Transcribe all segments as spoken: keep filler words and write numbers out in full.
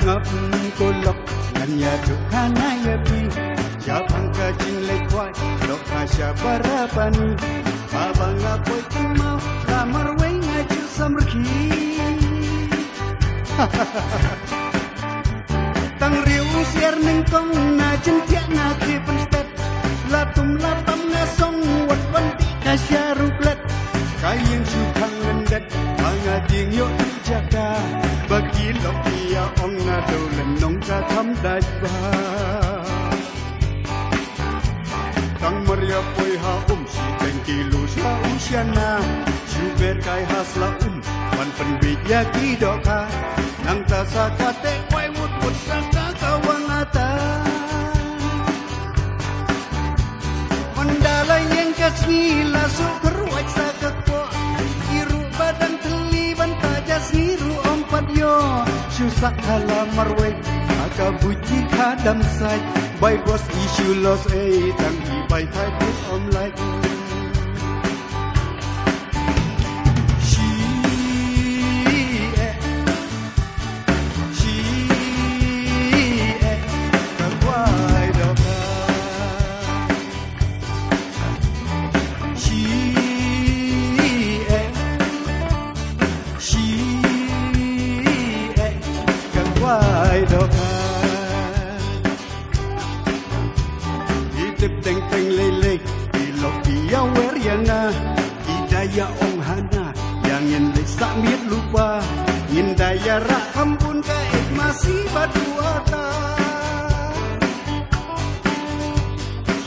Ngap ko lok ngan ïa duk khana ïa phi. Shaphang ka jingleh khwai lok ha sha Barapani. Haba nga poi kynmaw la marwei nga ju samrkhie. Tang riew u siar nyngkong na jingthiah na ki pynstet. La tum la tam nga song wat wan dih ka sha ruklet. Ka ïing shu khang lyndet ba nga ding ïoh tu jaka. Ba ki lok ki ïa ong na dau lynnong ka kham dait bha. Tang mar ïa poi ha um shiteng ki lu sha u shana. Shu ber kai ha sla um wan pynbeit ïa ki dohkha. Nangta sa kata kwai wut wut sa ka kawang ata. Ynda la ïeng ka sngi la suk ruh sa ka kpoh. Ki ruh ba dang thylli ban ta ja sngi ruh ym pat ïoh. Shu sak ha la marwei ha ka buit ki kha dam sait. Bai bos i shu los ei tang i bai thait ruh ym lait. Shi eh. Shi eh, ka kwai dohkha. Shi eh, shi eh, ka kwai dohkha. I tip teng teng lei lei, i lok i ïa wer ïa nga, i da ïa ong hana, ïa ngin leit sah miet lypa, ngin da ïa rah kham bun ka eit masi bad u ata.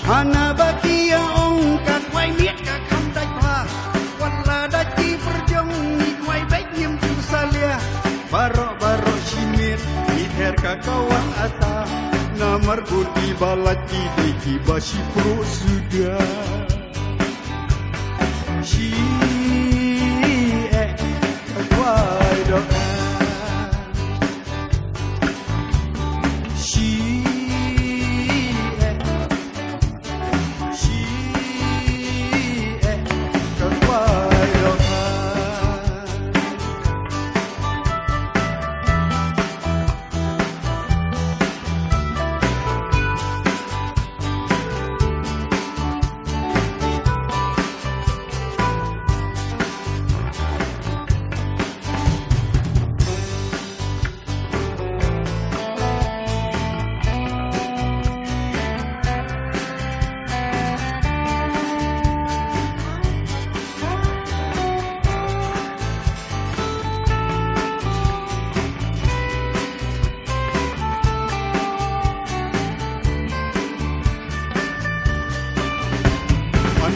Hana ba ki ïa ong ka kwai miet ka kham dait bha, wat la dait ki pyrjong ngi kwai beit ngim ju salia. Baroh baroh shi miet i ther ka kawang ata. Namar bun ki ba lait ki dei ki ba shi pruh suda. Shi eh ka kwai dohkha. Shi eh. Shi eh ka kwai dohkha.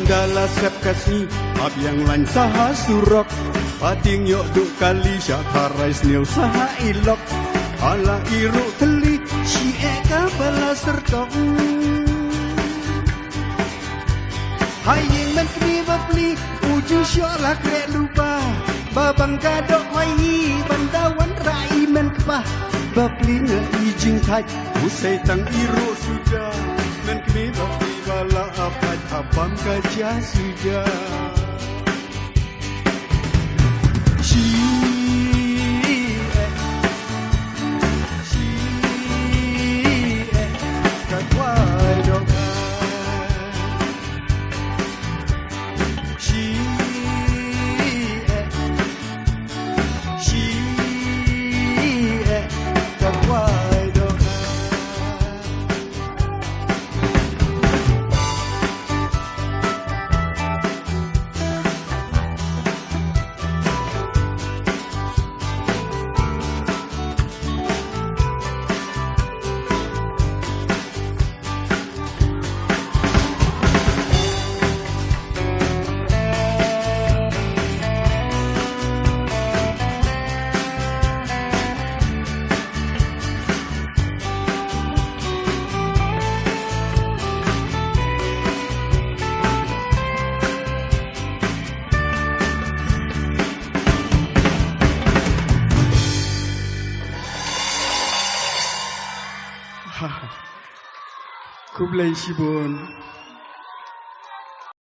Ynda la sep ka sngi, ap ïa nglain sa ha surok. Ba ding ïoh duh kali sha tharai sniew sa ha i lok. Ala i ruh thylli, shi eh ka ba la syrtok. Ha ïing men kmie bapli, u jingshoh la kreh lypa. Ba bang ka doh khwai hi, ban da wanrah i men kpa. Bapli na i jingthait, u sei tang i ruh suda. Men kmie bapli ba la ap thait, ha bam ka jia suda. Shi eh, shi eh, ka kwai dohkha. Shi eh, shi eh, ka kwai dohkha. Khublei shibun.